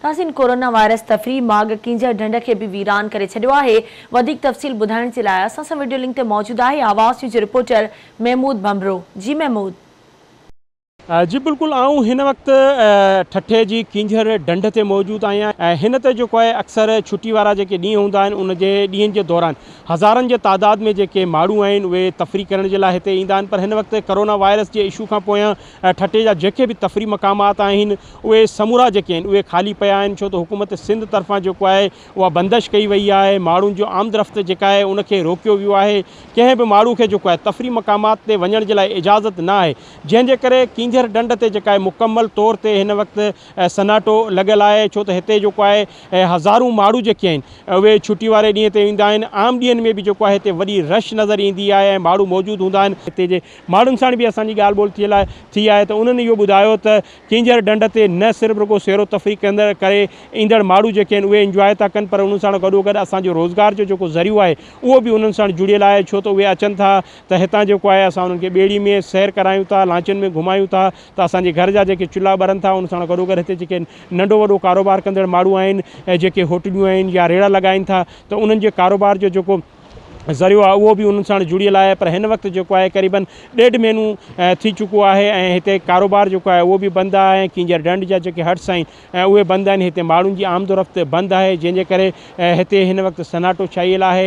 ناظرين corona virus تفريح ماڳ ڪينجهر ڍنڍ کي به ويران ڪري ڇڏيو آهي وڌيڪ تفصيل ٻڌائڻ جي لاء اسان سان وڊيو لنڪ تي موجود آهي آواز نيوز جو رپورٽر محمود ڀنڀرو جي محمود. جي بلڪل آئون هن وقت ٺٽي جي ڪينجهر ڍنڍ تي موجود آهيان ۽ هن تي جيڪو آهي اڪثر ڇٽي وارا جيڪي ڏينهن هوندا آهن ان جي ڏينهن جي دوران هزارن جي تعداد ۾ جيڪي ماڻهو آهن اهي تفريح ڪرڻ جي لاء هتي ايندا آهن پر هن وقت ڪرونا وائرس جي اشو کان پويان ٺٽي جا جيڪي به تفريح مقامات آهن اهي سمورا جيڪي آهن اهي خالي پيا آهن ڇو ته حڪومت سنڌ طرفان جيڪو آهي اها بندش ڪئي وئي آهي ماڻهن جو آمد رفت جيڪا آهي ان کي روڪيو ويو آهي ڪنهن به ماڻهو کي جيڪو آهي تفريح مقامات تي وڃڻ جي لاء اجازت نه آهي جنهن جي ڪري ڪينجهر ڍنڍ تي جيڪا آهي مڪمل طور تي هن وقت سناٽو لڳل آهي ڇو ته هتي جيڪو آهي هزارون ماڻهو جيڪي آهن اهي ڇٽي واري ڏينهن تي ايندا آهن عام ڏينهن ۾ به جيڪو آهي هتي وڏي رش نظر ايندي آهي ۽ ماڻهو موجود هوندا آهن. هتي جي ماڻهن ساڻ به اسان جي ڳالهه ٻولهه ٿيل آهي ٿي آهي ته انهن اهو ٻڌايو ته ڪينجهر ڍنڍ تي نه صرف رڳو سير و تفريح ڪندڙ ڪري ايندڙ ماڻهو جيڪي آهن اهي انجواء ٿا ڪن پر انهن ساڻ گڏوگڏ اسان جو روزگار جو جيڪو ذريعو آهي اهو به انهن ساڻ جڙيل آهي ڇو ته اهي اچن ٿا ته هتان جيڪو آهي اسان انهن کي ٻيڙي ۾ سير ڪرايون ٿا لانچن ۾ گهمايون ٿا ته اسان جي گهر جا جيڪي چلها ٻرن ٿا ان ساڻ گڏوگڏ هتي جيڪي ننڍو وڏو ڪاروبار ڪندڙ ماڻهو آهن ۽ جيڪي هوٽليون آهن يا ريڙها لڳائين ٿا ته انهن جي ڪاروبار جو جيڪو ذريعو آهي اهو به انهن ساڻ جڙيل آهي پر هن وقت جيڪو آهي قريبن ڏيڍ مهينو ٿي چڪو آهي ۽ هتي ڪاروبار جيڪو آهي اهو به بند آهي ۽ ڪينجهر ڍنڍ جا جيڪي هٽس آهن ۽ اهي بند آهن هتي ماڻهن جي آمد و رفت بند آهي جنهن جي ڪري هتي هن وقت سناٽو ڇانيل آهي.